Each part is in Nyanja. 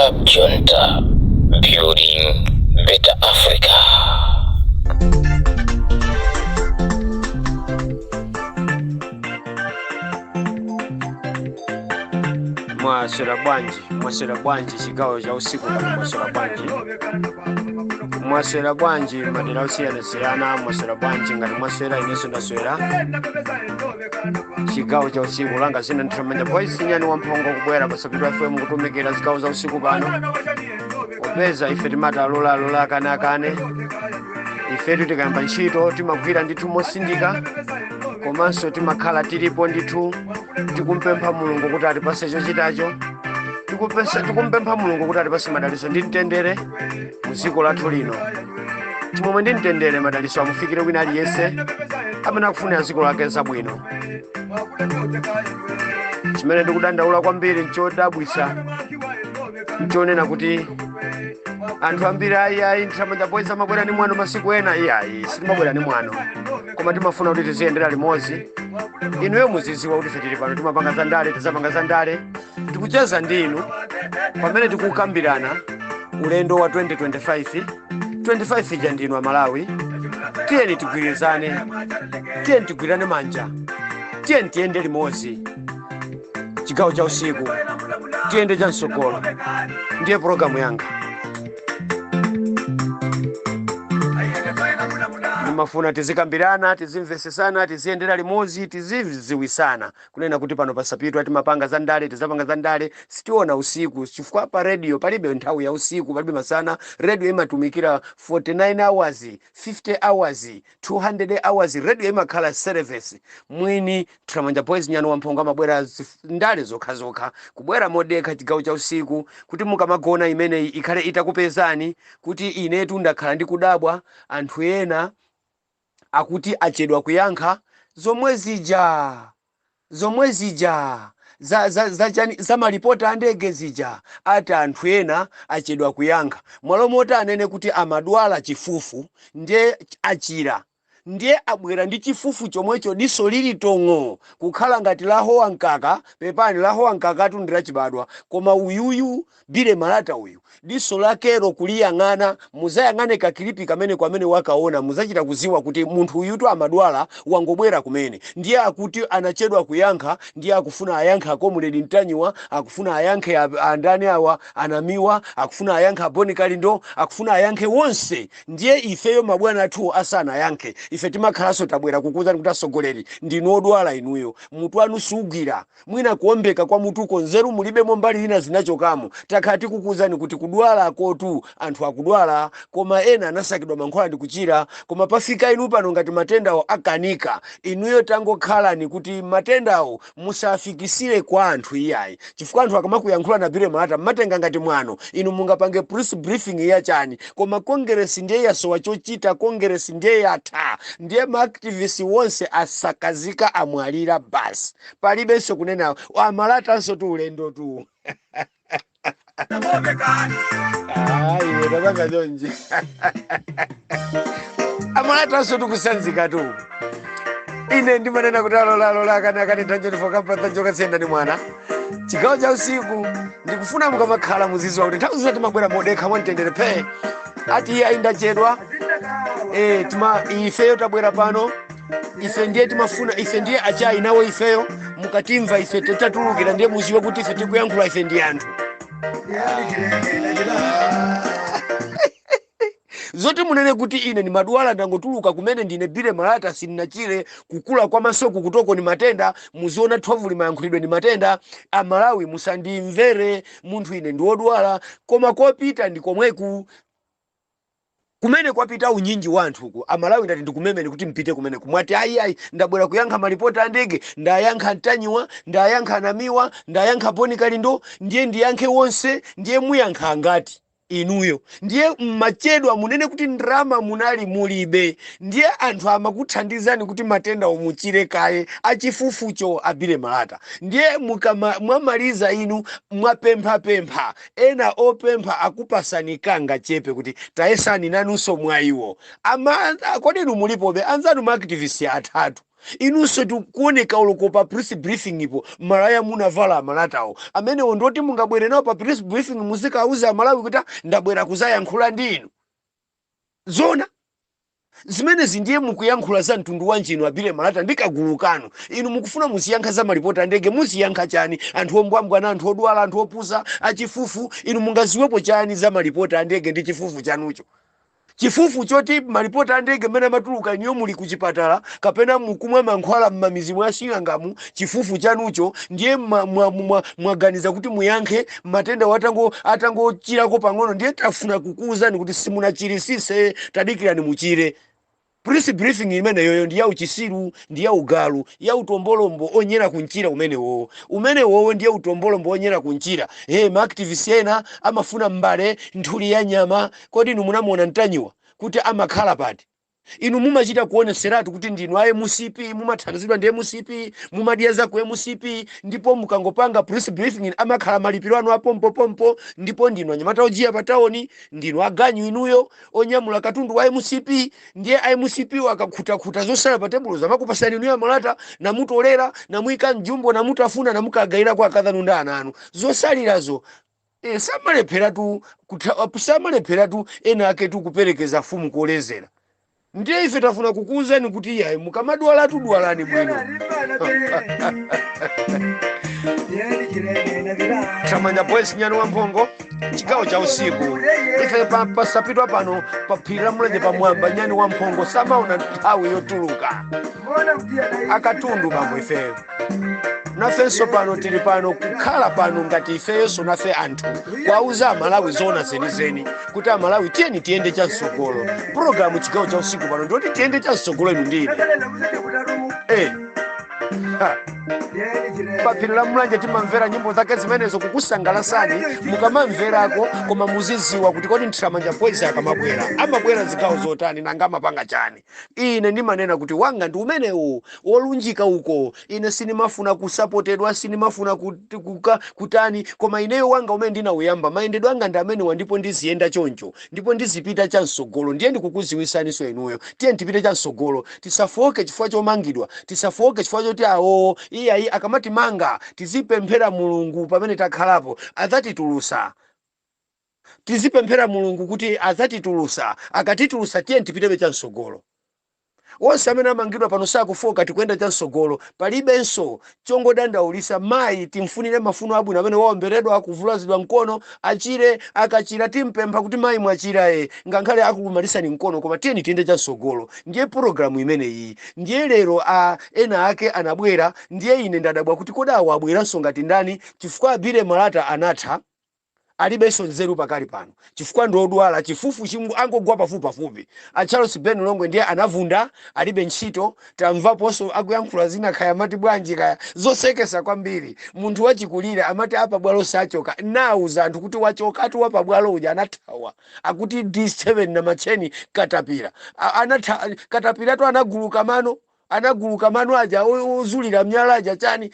Sub Junta, building better Africa. Mwaswera bwanji? Mwaswera bwanji chigawo cha usiku pano? Mwaswera bwanji? Mwaswera bwanji madera osiyanasiyana? Mwaswera bwanji? Ngati mwaswera, inenso ndaswera. Chigawo cha usiku langa zina Nthiramanja Boys, nyani wamphongo, kubwera pa Sapitwa FM kutumikira zigawo za usiku pano, popeza ife timati alola alola, akane akane. Ifetu tikayamba ntchito timagwira ndithu mosindika, komanso timakhala tilipo ndithu tikumpempha Mulungu kuti atipase chochitacho. Tikumpempha Mulungu kuti atipase madalitso ndi mtendere mu dziko lathu lino. Chimwemwe ndi mtendere, madalitso amufikire wina aliyense amene akufunira dziko lake zabwino. Chimene ndikudandaula kwambiri nchodabwisa, nchonena kuti anthu ambiri, ayi ayi, Nthiramanja Boys amabwera ni mwano masiku ena. Iyayi, sitimabwera ni mwano, koma timafuna kuti tiziyendera limodzi. Inuyo muziziwa kuti ife tili pano, timapanga za ndale, tizapanga za ndale, tikucheza ndi inu pamene tikukambirana ulendo wa 2025. 25 ija ndinu Amalawi. Tiyeni tigwirizane, tiyeni tigwirane manja, tiyeni tiyende limodzi. Chigawo cha usiku, tiyende cha msogolo, ndiye pologalamu yanga. Ndimafuna tizikambirana, tizimvesesana, tiziyendera limodzi, tiziziwisana kunena kuti pano pasapitwa timapanga za ndale, tizapanga za ndale. Sitiona usiku chifukwa pa radio palibe nthawi ya usiku, palibe masana. Radio imatumikira 49 hours, 50 hours, 200 hours. Radio imakhala service. Mwini Nthiramanja Boys, nyani wamphongo, amabwera ndale zokhazokha, kubwera modekha chigawo cha usiku kuti mukamagona imeneyi ikhale itakupezani. Kuti inetu ndakhala ndikudabwa, anthu ena akuti achedwa kuyankha zomwe zija, zomwe zija za chani, za malipoti a ndege zija. Ati anthu ena achedwa kuyankha, mwalo moti anene kuti amadwala chifufu, ndiye achira, ndiye abwera ndi chifufu chomwecho, diso lili tong'o kukhala ngati lahowa mkaka. Pepani, lahowa mkakatu ndi lachibadwa, koma uyuyu Billy Malata uyu, diso lakelo kuliyang'ana, muzayang'ane ka clip kamene kwamene wakaona, muzachita kuziwa kuti munthu uyutu amadwala, wangobwera kumene. Ndiye akuti anachedwa kuyankha, ndiye akufuna ayankhe a Comrade Ntanyiwa, akufuna ayankhe andani awa, anamiwa, akufuna ayankhe aboni Kalindo, akufuna ayankhe wonse. Ndiye ifeyo mabwana athu asanayankhe, ife timakhalanso tabwera kukuwuzani kuti atsogoleri ndinu odwala inuyo, mutu wanu sugwira, mwina kuombeka kwa mutuko nzeru mulibemo, mbali ina zinachokamo. Takhala tikukuwuzani kuti kudwala kotu anthu akudwala, koma ena anasakidwa mankhwala ndi kuchira. Koma pafika inu pano ngati matendawo akanika inuyo, tangokhalani kuti matendawo musafikisire kwa anthu iyayi, chifukwa anthu akamakuyankhula na Billy Malata mmatenga ngati mwano. Inu mungapange press briefing yachani? Koma Congress ndiye yasowa chochita, Congress ndiye yatha, ndiye maactivist wonse asakazika, amwalira basi, palibenso kunena amalatanso tu ulendo tu. Ayi, tapanga chonchi, amalatanso tikusanzika tu. Ine ndimanena kuti alola alola, akane akane, tanjonifoka kampatsa njoka tsiyenda ndi mwana. Chigawo cha usiku, ndikufuna mukamakhala muziziwa kuti nthawi zonse timabwera modekha, mwamtendere phe. Ati iye ayindachedwa, tima ifeyo tabwera pano. Ife ndiye timafuna, ife ndiye achayi nawo. Ifeyo mukatimva ife tatulukira, ndiye muziwe kuti ife tikuyankhula, ife ndi anthu. Zoti munene kuti ine ndimadwala, ndangotuluka kumene, ndine Billy Malata, sindinachire, kukula kwa masoku kutoko ni matenda, muziona thovu limayankhulidwe ndi matenda. Amalawi, musandimvere munthu, ine ndi wodwala, koma kopita ndi komweku kumene kwapita unyinji wa anthuku. Amalawi, ndati ndikumemeni kuti mpite kumeneku. Mwati ayi ayi, ndabwera kuyankha malipoti a ndege, ndayankha Ntanyiwa, ndayankha Anamiwa, ndayankha Boni Kalindo, ndiye ndiyankhe wonse. Ndiye muyankha angati inuyo? Ndiye mmachedwa, munene kuti ndrama munali mulibe, ndiye anthu amakuthandizani kuti matenda omuchire kaye achifufucho a Billy Malata. Ndiye mukama mwamaliza inu mwapemphapempha, ena opempha akupasani kanga chepe kuti tayesani nanunso mwayiwo. Ama kodi inu mulipobe anzanu ma activist atatu? Inunso tikuoneka uloko pa press briefing ipo, malaya munavala amalatawo amenewo ndoti mungabwere nawo pa press briefing, muzikauza Amalawi kuti, "Ah, ndabwera kuzayankhula ndi inu"? Zona zimenezi? Ndiye mukuyankhula za mtundu wanji inu, abile Malata ndi kagulu kanu? Inu mukufuna muziyankha za malipoti a ndege, muziyankha chani? Anthu ombwambwana, anthu odwala, anthu opusa, achifufu, inu mungaziwepo chani za malipoti a ndege ndi chifufu chanucho? Chifufu choti malipoti a ndege mmene amatuluka inuyo muli kuchipatala kapena mukumwa mankhwala m'mamizi mwa sing'angamu. Chifufu chanucho. Ndiye mwaganiza kuti muyankhe matenda watango atangochirako pang'ono. Ndiye tafuna kukuwuzani kuti simunachirisise, tadikirani muchire. Press briefing imeneyoyo ndi ya uchisiru, ndi ya ugalu, ya utombolombo onyera kunchira umenewowo. Umenewowo ndiye utombolombo onyera kunchira. He, maactivist ena amafuna mbale, nthuli ya nyama. Kodi inu munamuona Mtanyiwa kuti amakhala pati? Inu mumachita kuoneseratu kuti ndinu a MCP, mumathandizidwa ndi MCP, mumadya za ku MCP, ndipo mukangopanga press briefing amakhala malipiro anu apompopompo. Ndipo ndinu anyamata ojiya pa tawoni, ndinu aganyu inuyo onyamula katundu wa MCP. Ndiye a MCP akakhutakhuta zosala pa tebulo zamakupasani inuyo amalata, namutolera, namuyika mjumbo, namutafuna, namukagayira kwa akazanu ndi ana anu zosalirazo. Samalepheratu ena ake tu kuperekeza fumu kolezera. Ndiye ife tafuna kukuwuzani kuti iyayi, mukamadwalatu dwalani bwino. Thamanja Boys, nyani wa mphongo, chigawo cha usiku. Ife pasapitwa pano pa phiri la Mulanje pamwamba, nyani wa mphongo samaona nthawi yotuluka. Akatundu bambo, ifeyo nafenso pano tili pano kukhala pano ngati ifeyonso nafe anthu kwauza Amalawi zoona zenizeni kuti Amalawi, tiyeni tiyende chamsogolo. Pulogalamu chigawo cha usiku pano ndiyoti tiyende chamsogolo inu ndine. Ha. Pa phiri la Mulanje timamvera nyimbo zake zimenezo kukusangalasani mukamamverako, koma muziziwa kuti kodi Nthiramanja Boys akamabwera amabwera zigawo zotani, nanga amapanga chani? Ine ndimanena kuti wanga ndi umenewu wolunjika uko. Ine sindimafuna kusapotedwa, sindimafuna kutani, koma ineyo wanga umene ndinawuyamba, mayendedwe anga ndi amenewa, ndipo ndiziyenda choncho, ndipo ndizipita chamsogolo. Ndiye ndikukuziwisaniso inuyo, tiye tipite chamsogolo, tisafoke chifukwa chomangidwa, tisafoke chifukwa choti awo iyayi. Akamatimanga tizipemphera Mulungu pamene takhalapo adzatitulusa. Tizipemphera Mulungu kuti adzatitulusa. Akatitulusa, tiye tipitebe chamsogolo. Onse amene amangidwa pano sakufoka, tikuyenda chamsogolo, palibenso chongodandaulisa. Mayi timfunire mafuno abwino amene waomberedwa, akuvulazidwa mkono, achire. Akachira timpempha kuti, "Mayi, mwachira?" E, ngakhale akukumalisani mkono, koma tiyeni tiyende chamsogolo. Ndiye pulogalamu imeneyi. Ndiye lero a ena ake anabwera. Ndiye ine ndadabwa kuti kodi awo abweranso ngati ndani? Chifukwa abile Malata anatha, alibenso nzeru pakali pano chifukwa ndi odwala chifufu chimwe, angogwa pafupi pafupi. A Charles Ben Longwe ndiye anavunda, alibe ntchito. Tamvaponso akuyankhula zina, kaya amati bwanji, kaya zosekesa kwambiri. Munthu wachikulire amati apa bwalo sachoka. Nawuza anthu kuti wachokatu wapabwalo uja, anathawa. Akuti D7 na macheni katapira. Anatha katapiratu, anaguluka mano, anaguluka mano aja ozulira mnyala aja chani.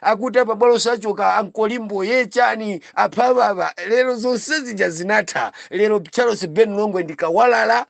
Akuti apa bwalo sachoka, ankolimbo ye chani aphababa. Lero zonse zija zinatha. Lero Charles Ben Longwe ndikawalala.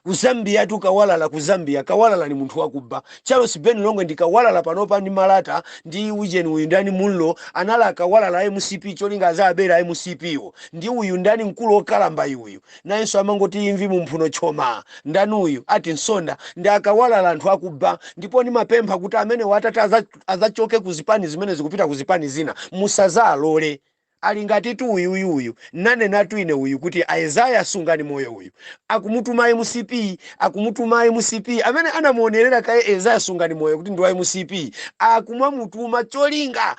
Ku Zambia tu kawalala, ku Zambia kawalala ni munthu wakuba. Charles Ben Longwe ndikawalala panopa, ndi Malata ndi ujeni uyu ndani, Munlo, anali akawalala MCP, cholinga azabera MCP wo. Ndi uyu ndani, mkulu okalamba uyu nayenso amangoti imvi mumphuno choma, ndani uyu, ati Nsonda, ndi akawalala, anthu akuba. Ndipo ndimapempha kuti amene watati azachoke ku zipani zimene zikupita ku zipani zina, musazalole. Ali ngati tu uyu uyu uyu nanenatu ine uyu kuti Aizaya Sungani Moyo uyu akumutuma MCP, akumutuma MCP. Amene anamuonerera kaye Isaiah Sungani Moyo kuti ndi wa MCP, akumamutuma cholinga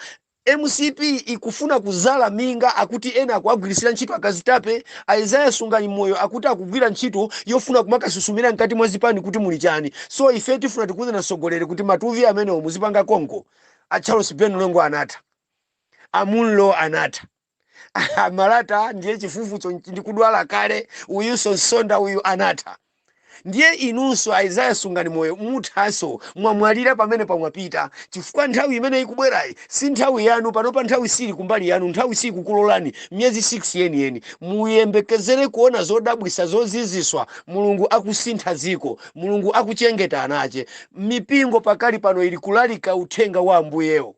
MCP ikufuna kuzala minga. Akuti ena akuagwirisira ntchito akazitape. Isaiah Sungani Moyo akuti akugwira ntchito yofuna kumakasusumira mkati mwa zipani kuti muli chani. So ife tifuna tikuze nasogoleri kuti matuvi amenewo muzipanga konko. A Charles Ben Longwe anatha, amunlo anatha, Malata ndiye chifufucho ndikudwala kale, uyunso Nsonda uyu anatha. Ndiye inunso Isaiah Sungani Moyo muthanso mwamwalira pamene pamwapita, chifukwa nthawi imene ikubwerayi si nthawi yanu. Panopa nthawi sili kumbali yanu, nthawi sikukulolani. Miyezi 6 yeniyeni muyembekezere kuona zodabwisa, zoziziswa. Mulungu akusintha ziko, Mulungu akuchengeta anache. Mipingo pakali pano ili kulalika uthenga wa Ambuyewo.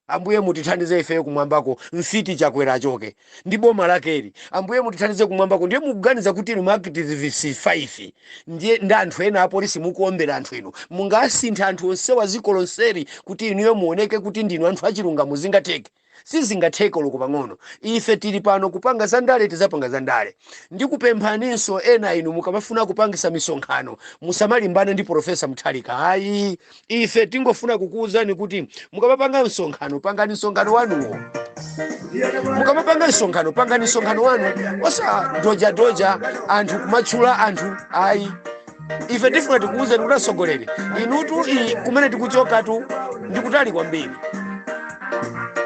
Ambuye mutithandize ifeyo kumwambako, mfiti Chakwera achoke ndi boma lakeli. Ambuye mutithandize kumwambako. Ndiye mukuganiza kuti inu ma activists 5 ndiye ndi anthu ena apolisi mukuombera anthu inu mungasinthe anthu onsewa ziko lonseli kuti inuyo muoneke kuti ndinu anthu achilungamo? Zingatheke? Sizingatheke loko pang'ono. Ife tili pano kupanga zandale, tizapanga zandale. Ndikupemphaninso ena inu, mukamafuna kupangisa misonkhano musamalimbane ndi Professor Mutharika, ayi. Ife tingofuna kukuwuzani kuti mukamapanga msonkhano, pangani msonkhano wanuwo. Mukamapanga msonkhano, pangani msonkhano wanu, osadojadoja anthu, kumatchula anthu, ayi. Ife tifuna tikuwuzeni kuti atsogoleri inutu, iyi kumene tikuchokatu ndikutali kwambiri.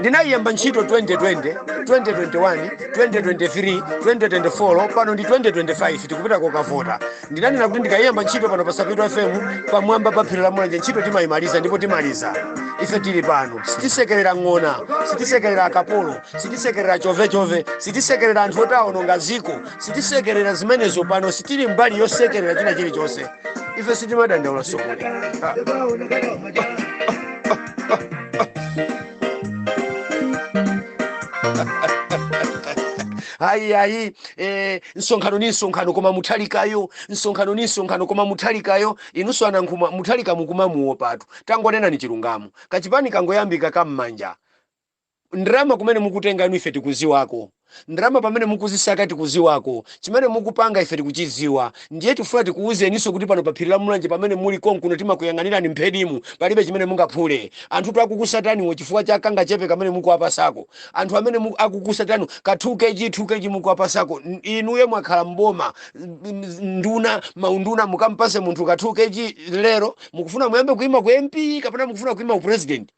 Ndinayiyamba ntchito 2020, 2021, 2023, 2024, pano ndi 2025, tikupita kokavota. Ndinanena kuti ndikayiyamba ntchito pano pa Sapitwa FM pamwamba pa phiri la Mulanje, ntchito timayimaliza ndipo timaliza. Ife tili pano, sitisekerera ng'ona, sitisekerera akapolo, sitisekerera chovechove, sitisekerera anthu oti awononga ziko, sitisekerera zimenezo. Pano sitili mbali yosekerera china chilichonse. Ife sitimadandaula sokole. Ayi, ayi, msonkhano ni msonkhano, koma Mutharikayo, msonkhano ni msonkhano, koma Mutharikayo. Inunso anankhuma, Mutharika mukumamuopatu. Tangonena ni chilungamo, kachipani kangoyambika kam'manja. Ndrama kumene mukutenga inu ife tikuziwako, ndrama pamene mukuzisaka tikuziwako, chimene mukupanga ife tikuchiziwa. Ndiye tifuna tikuwuzeninso kuti pano pa phiri la Mulanje pamene muli konkuno timakuyang'anirani mphedimu, palibe chimene mungaphule. Anthutu akukusataniwo chifukwa cha kangachepe kamene mukuwapasako. Anthu amene akukusatani ka 2 kg 2 kg mukuwapasako. Inuyo mwakhala mboma, nduna, maunduna, mukampase munthu ka 2 kg. Lero mukufuna muyambe kuima ku MP kapena mukufuna kuima ku president?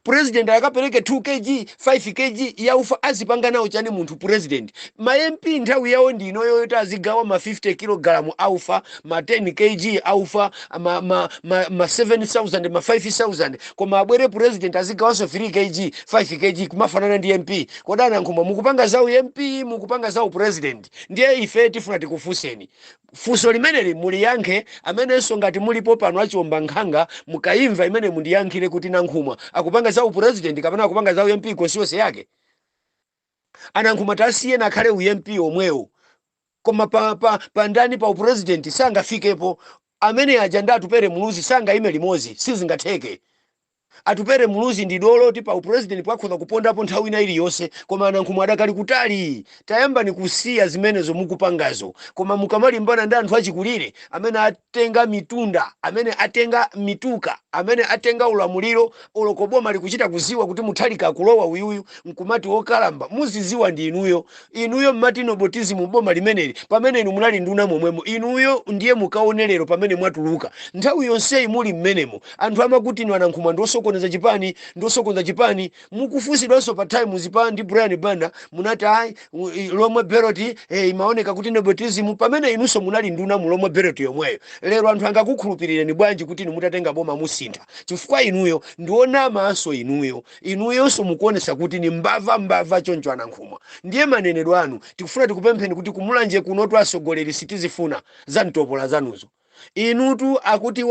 President akapereke 2 kg, 5 kg yaufa, azipanga nawo chani munthu president? Ma MP nthawi yawo ndi inoyo yoti azigawa ma 50 kg aufa, ma 10 kg aufa, ma 7000, ma 5000. Koma abwere president azigawanso 3 kg, 5 kg, kumafanana ndi MP. Kodi anankhumwa mukupanga zawu MP, mukupanga zawu president? Ndiye ife tifuna tikufunseni funso limeneli, muliyankhe. Amenenso ngati mulipo pano achiomba nkhanga, mukayimva imene mundiyankhire kuti Nankhumwa akupanga za upresident kapena akupanga za uMP constituency yake. Anankhumwa tasiyena akhale uMP omwewo, koma pa ndani, pa upresident sangafikepo. Amene aja ndi Atupere Muluzi sangayime limodzi, sizingatheke. Atupere Muluzi ndi dolo kuti pa upresident pakhoza kupondapo nthawi ina iliyonse, koma anankhumwa adakali kutali. Tayambani kusiya zimenezo mukupangazo. Koma mukamalimbana ndi anthu achikulire amene atenga mitunda, amene atenga mituka, amene atenga ulamuliro, oloko boma likuchita kuziwa kuti Mutharika akulowa uyuyu, nkumati wokalamba, muziziwa ndi inuyo. Inuyo mmati nepotism boma limeneli pamene inu munali nduna momwemo inuyo. Ndiye mukaone lero pamene mwatuluka, nthawi yonseyi muli mmenemo anthu amakuti inu anankhumwa ndi osokoneza chipani, ndi osokoneza chipani. Mukufunsidwanso pa Times pa ndi Brian Banda, munati ayi, Lomwe Belt imaoneka kuti nepotism, pamene inunso munali nduna mu Lomwe Belt yomweyo. Lero anthu angakukhulupirireni bwanji kuti inu mutatenga boma musintha? Chifukwa inuyo ndionamanso, inuyo inuyonso mukuonesa kuti ni mbava, mbava choncho anankhumwa. Ndiye manenedwe anu, tikufuna tikupempheni kuti kumulanje kunotu atsogoleri sitizifuna za mtopola zanuzo. Inutu akuti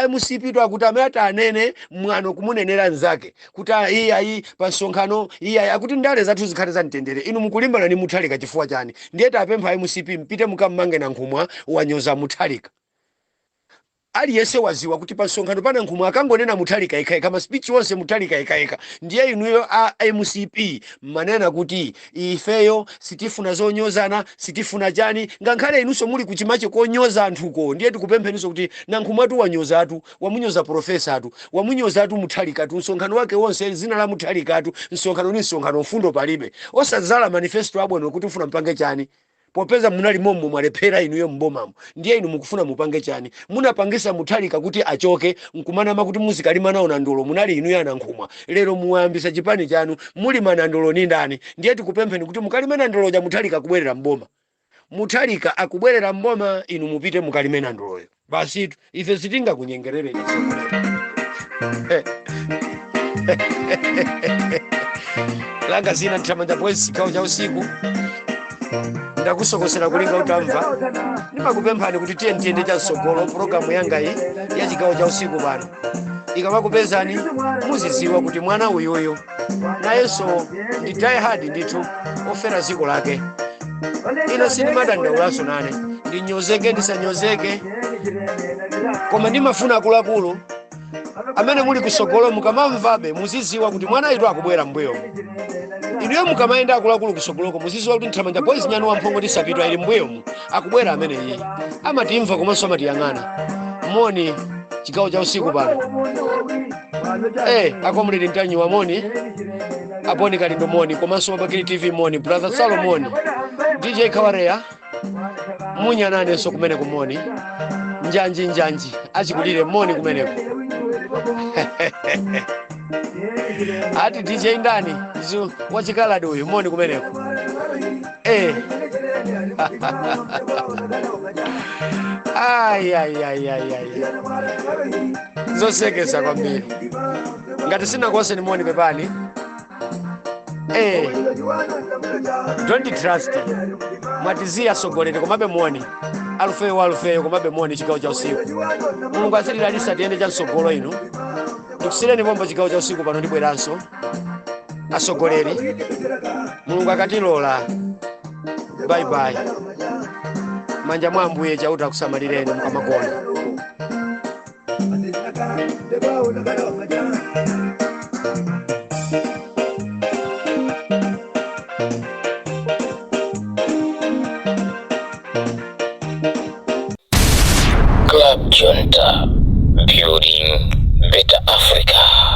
MCP tu akuti amene ati anene mwano kumunenera mnzake kuti iye ayi pa msonkhano, iye ayi, akuti ndale zathu zikhale za mtendere. Inu mukulimbana ndi Mutharika chifukwa chani? Ndiye tapempha MCP, mpite mukammange Nankhumwa, wanyoza Mutharika. Aliyense waziwa kuti pa msonkhano pana Nkhumwa akangonena Mutharika yekhayekha, ma speech onse Mutharika yekhayekha. Ndiye inuyo a MCP mmanena kuti ifeyo sitifuna zonyozana, sitifuna chani, ngakhale inunso muli kuchimache konyoza anthuko. Ndiye tikupempheninso kuti Nankhumwatu wanyozatu, wamunyoza professor atu, wamunyozatu Mutharikatu, msonkhano wake wonse zina la Mutharikatu, msonkhano ni msonkhano, mfundo palibe. Osadzala manifesto abwino kuti ufuna mpange chani, popeza munali mommo mwalephera inuyo mbomamo. Ndiye inu mukufuna mupange chani? Munapangisa Mutharika kuti achoke nkumanama kuti muzikalima nawo nandolo, munali inuyo anankhumwa. Lero muwayambisa chipani chanu, mulima nandolo ni ndani? Ndiye tikupempheni kuti mukalime nandolo ja Mutharika kubwerera mboma. Mutharika akubwerera mboma, inu mupite mukalime nandoloyo basitu. Ife sitingakunyengerereni, atsogoleri. Langa zina Nthamanja Boys, chigawo cha usiku ndakusokosera kulinga utamva. Ndimakupemphani kuti tiye tiyende chamsogolo. Pulogalamu yanga iyi ya chigawo cha usiku pano ikamakupezani, muziziwa kuti mwana uyuyu nayenso ndi die hard ndithu, ofera dziko lake. Ine sindimadandaulaso nane, ndinyozeke ndisanyozeke, koma ndimafuna akuluakulu amene muli kusogolo mukamamvabe muziziwa kuti mwana itu akubwera mbuyomo. Inuyo mukamayenda, akuluakulu kusogoloko, muziziwa kuti Nthamanja Boys nyani wamphongo ndisapitwa ili mbuyomu, akubwera amene iye amatimva komanso amatiyang'ana. Moni chigawo cha usiku pano. A Comrade Ntanyiwa moni, Aponi Kalindo moni, komanso Mabakili TV moni, Brother Salomoni, DJ Kawareya munyananenso kumeneko moni, njanji njanji achikulire moni kumeneko. Ati DJ ndani zu wachikaladi uyu, moni kumeneko. Ai ai ai ai ai, zosekesa kwambiri. Ngati sinakuoneni moni, pepani. Don't trust mwatiziya sogoleri, komabe moni alufeyo alufeyo, komabe moni chigawo cha usiku. Mulungu azilidalisa, tiyende cha msogolo. Inu ndikusireni pombo chigawo cha usiku pano, ndibweranso asogoleri, Mulungu akatilola. Bye bye, manja mwa Ambuye. Chauta akusamalireni mukamagona. Club Junta, building better Africa.